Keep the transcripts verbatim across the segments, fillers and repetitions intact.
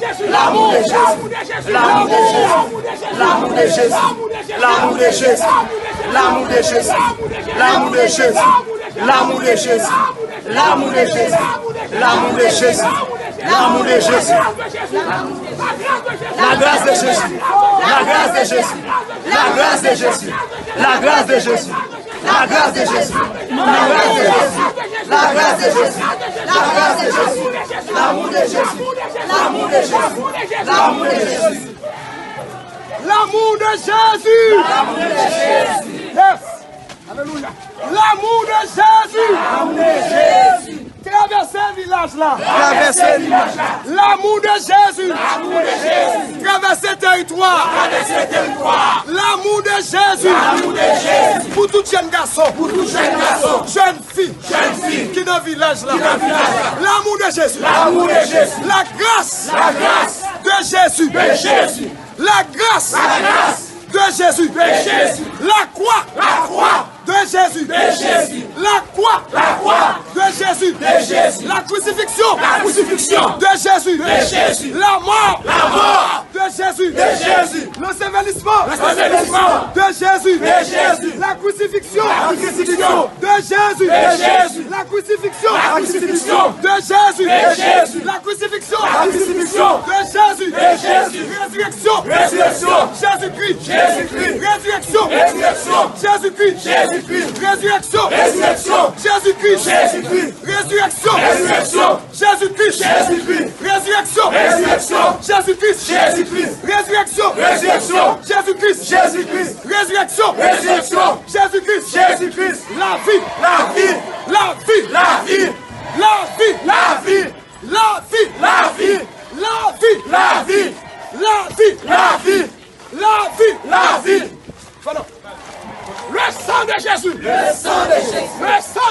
Jésus. L'amour de Jésus. L'amour de Jésus. L'amour de Jésus. L'amour de Jésus. L'amour de Jésus. L'amour de Jésus. L'amour de Jésus. L'amour de Jésus. L'amour de Jésus. L'amour de Jésus. L'amour de Jésus. La grâce de Jésus. La grâce de Jésus. La grâce de Jésus. La grâce de Jésus. La grâce de Jésus. La grâce de Jésus. La grâce de Jésus. La grâce de Jésus. L'amour de Jésus. L'amour de Jésus. L'amour de Jésus. L'amour de Jésus. L'amour de Jésus. Yes. Alléluia. L'amour de Jésus. L'amour de Jésus. Travèse vilaj la. Travèse vilaj la. L'amour de Jésus. L'amour de Jésus. Travèse tèritwa. Travèse tèritwa. L'amour de Jésus. L'amour de Jésus. Pou tout jèn gason. Pou tout jèn gason. Jèn fi. Jèn fi. Ki nan vilaj la. Ki nan vilaj la. L'amour de Jésus. L'amour de Jésus. La grâce. La grâce. De Jésus. De Jésus. La grâce. La grâce. De Jésus. De Jésus. La croix. La croix. De Jésus. De Jésus. La croix. La croix. De Jésus. De Jésus. La crucifixion. La crucifixion. De Jésus. De Jésus. La mort. La mort. De Jésus. De Jésus. L'ensevelissement. L'ensevelissement. De Jésus. De Jésus. La crucifixion. La crucifixion. De Jésus. De Jésus. La crucifixion. La crucifixion. De Jésus. De Jésus. La crucifixion. La crucifixion. De Jésus. De Jésus. Résurrection. Résurrection. Jésus-Christ. Jésus-Christ. Résurrection. Résurrection. Jésus-Christ. Jésus-Christ. Résurrection. Résurrection. Jésus-Christ. Jésus-Christ. Résurrection. Résurrection. Jésus-Christ. Jésus-Christ. Résurrection. Résurrection. Jésus-Christ. Jésus-Christ. Résurrection. Résurrection. Jésus-Christ. Jésus-Christ. Résurrection. Résurrection. Jésus-Christ. Jésus-Christ. La vie. La vie. La vie. La vie. La vie. La vie. La vie. La vie. La vie. La vie. La vie. La vie. Pardon. Le sang de Jésus. Le sang de Jésus. Le sang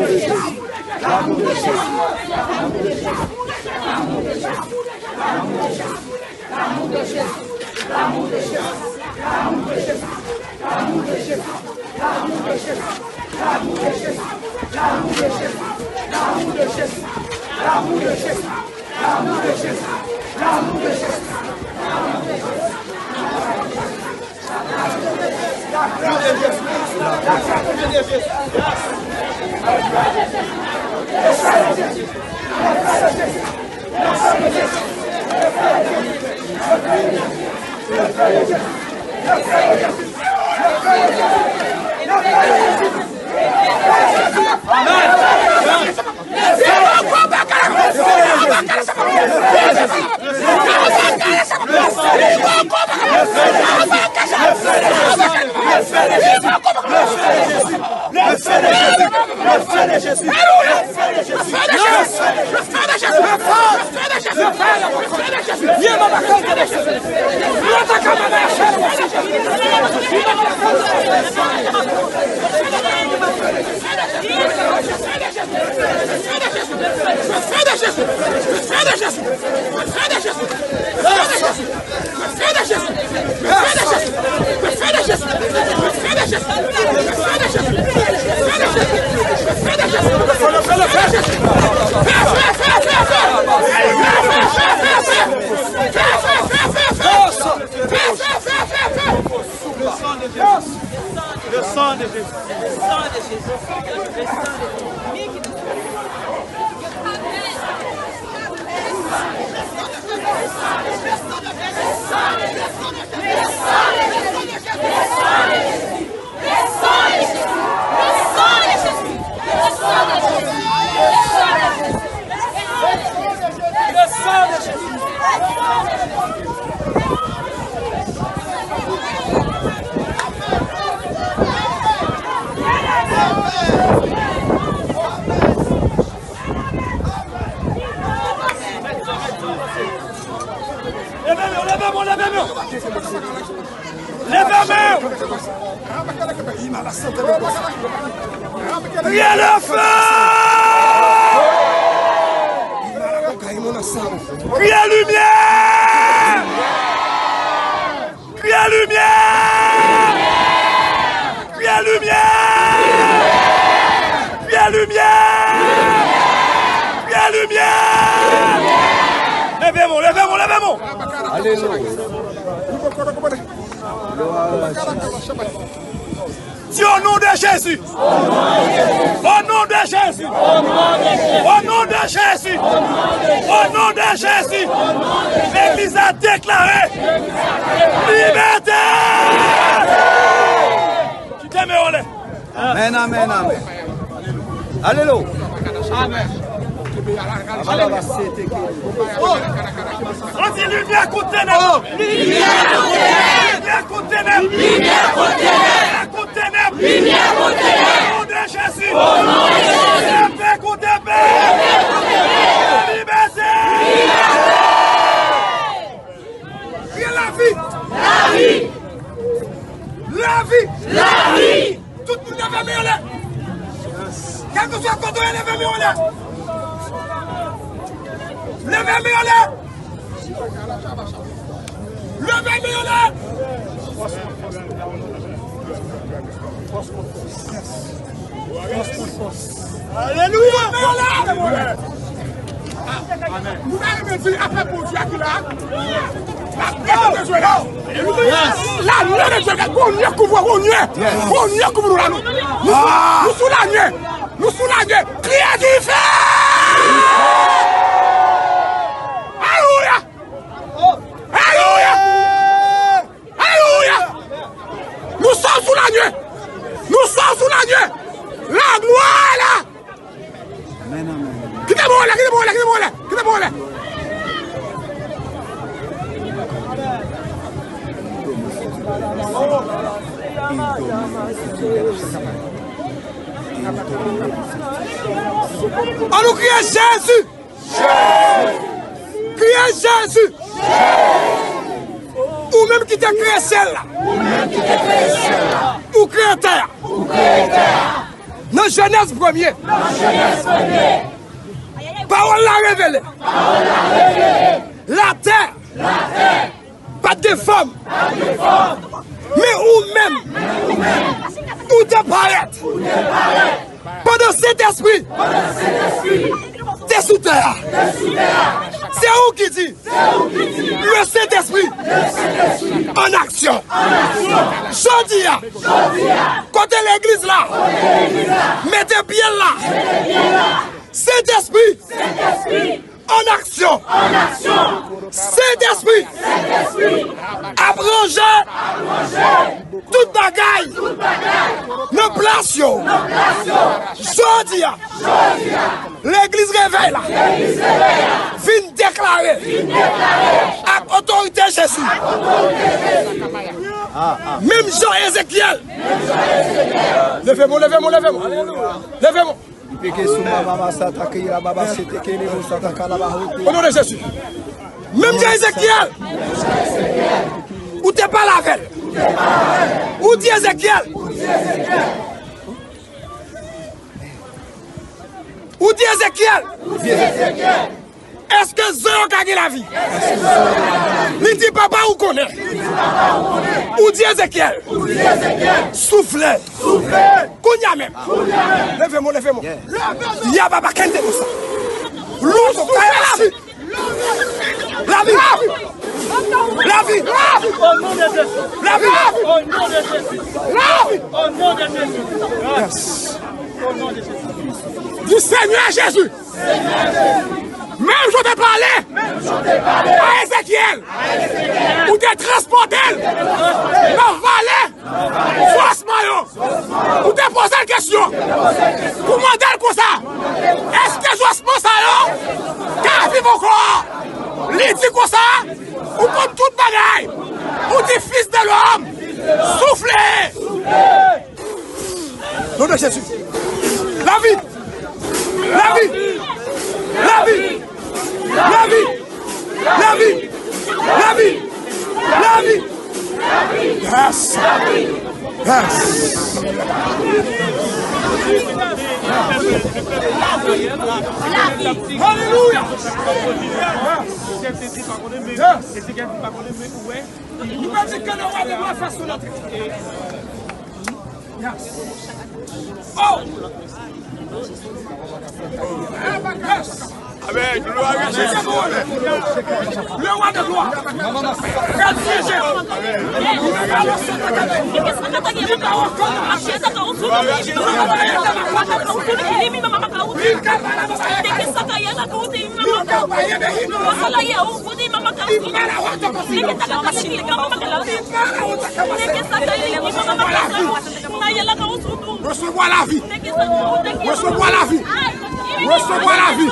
Le feu de Jésus! Le feu de Jésus! Le feu de Jésus! Le feu de Jésus! Le feu de Jésus! Le sang de Jésus. Le sang de Jésus. Le sang de Jésus. Leve men w, leve men w, leve men w. Leve men w. Kriye le feu! Kriye limyè! Kriye limyè! Kriye limyè! Kriye limyè! Kriye limyè! Leve men w, leve men w, leve men w! Alelouya. Di, au nom de Jésus. Au nom de Jésus. Au nom de Jésus. Au nom de Jésus. Legliz la deklare libète. Kite men w anlè. Amèn, amèn, amèn. Alelouya. Amèn. Ann di limyè kont tenèb. Limyè kont tenèb. Limyè kont tenèb. Limyè kont tenèb. Limyè kont tenèb. Au nom de Jésus. Au nom de Jésus. Épée contre épée. Épée contre épée. Libète. Libète. Kriye lavi. Lavi. Lavi. Lavi. Tout moun leve men yo anlè. Kèlkeswa kote w ye, leve men yo anlè. Leve men yo anlè. Leve men yo anlè. Fòs kont fòs. Fòs kont fòs. Alelouya. Leve men yo anlè. Nou ta renmen di afè Bondye a ki la. L ap rete bezwen la. Alelouya. La Lè de Dye, gwo nye kouvri, gwo nye. Gwo nye kouvri nou la, nou. Nou sou, nou sou lanye. Nou sou lanye. Kriye dife! Alelouya! Alelouya! Alelouya! Nou sòti sou lanye. Nou sòti sou lanye. Laglwa la. Kite mwen la, kite mwen la, kite mwen la, kite mwen la. An nou kriye Jezi! Kriye Jezi! Ou menm ki te kreye syèl la. Ou menm ki te kreye syèl la. Ou kreye tè a. Ou kreye tè a. Nan Jenèz premye. Nan Jenèz premye. Pawòl la revele. Pawòl la revele. Latè. Latè. Pa t gen fòm. Pa t gen fòm. Men ou menm. Men ou menm. Ou te parèt. Ou te parèt. Pandan Sentespri. Pandan Sentespri. Te sou tè a. Te sou tè a. Se ou ki di. Le Sentespri an aksyon. Jodi a, kote legliz la mete pye l la, Sentespri an aksyon. Sentespri ap ranje tout bagay nan plas yo. Jodi a, legliz Revèy la vin deklare ak otorite Jezi. Menm jan Ezekyèl. Leve mwen, leve mwen, leve mwen. Leve mwen. Peke sou mama masata ke la baba sete ke le musata kala ba hote. O non de Jezi. Menm jan Ezekyèl. Ou te pale avè l. Ou di Ezekyèl. Ou di Ezekyèl. Èske zo yo ka gen lavi? Li di, Papa, ou konnen. Ou di Ezekyèl. Soufle. Kounye a menm. Leve mwen, leve mwen. Ya baba kende mwen sa. Loto kaya lavi. Lavi. Lavi. Lavi. Lavi. Yes. Di Seigneur Jésus. Menm jan w te pale a Ezekyèl, ou te transpòte l nan vale osman yo. Ou te poze l kesyon pou mande l konsa, èske osman sa yo ka viv ankò? Li di konsa, ou konn tout bagay. Ou di, Fils de l'homme, soufle. Non de Jezi. Lavi! Lavi! Lavi! Lavi! Lavi! Lavi! Yes! Yes! Alelouya! Yes! Nou pa di ke le roi des rois fasse son entrée. Yes. Oh! Yes. Amen. Gloire à Jésus. Le roi de gloire. Fè dirije. Resevwa lavi. Resevwa lavi. Resevwa lavi.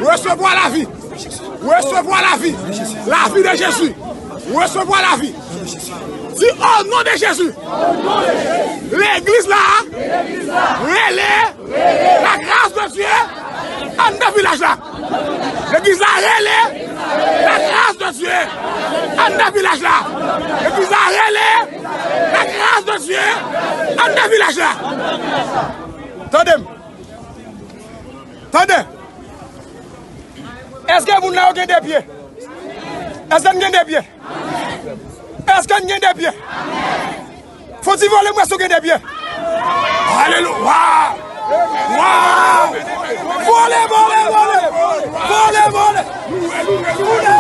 Resevwa lavi. Resevwa lavi. Lavi de Jezi. Resevwa lavi. Di, o non de Jezi. Legliz la rele la gras de Dye anndan vilaj la. Legliz la rele la gras de Dye anndan vilaj la. Legliz la rele la gras de Dye anndan vilaj la. Tande m. Tande. Èske moun nan yo gen de pye? Èske n gen de pye? Èske n gen de pye? Fò w di vole m wè si w gen de pye. Alelouya! Waw! Waw! Vole, vole, vole! Vole, vole! Vole!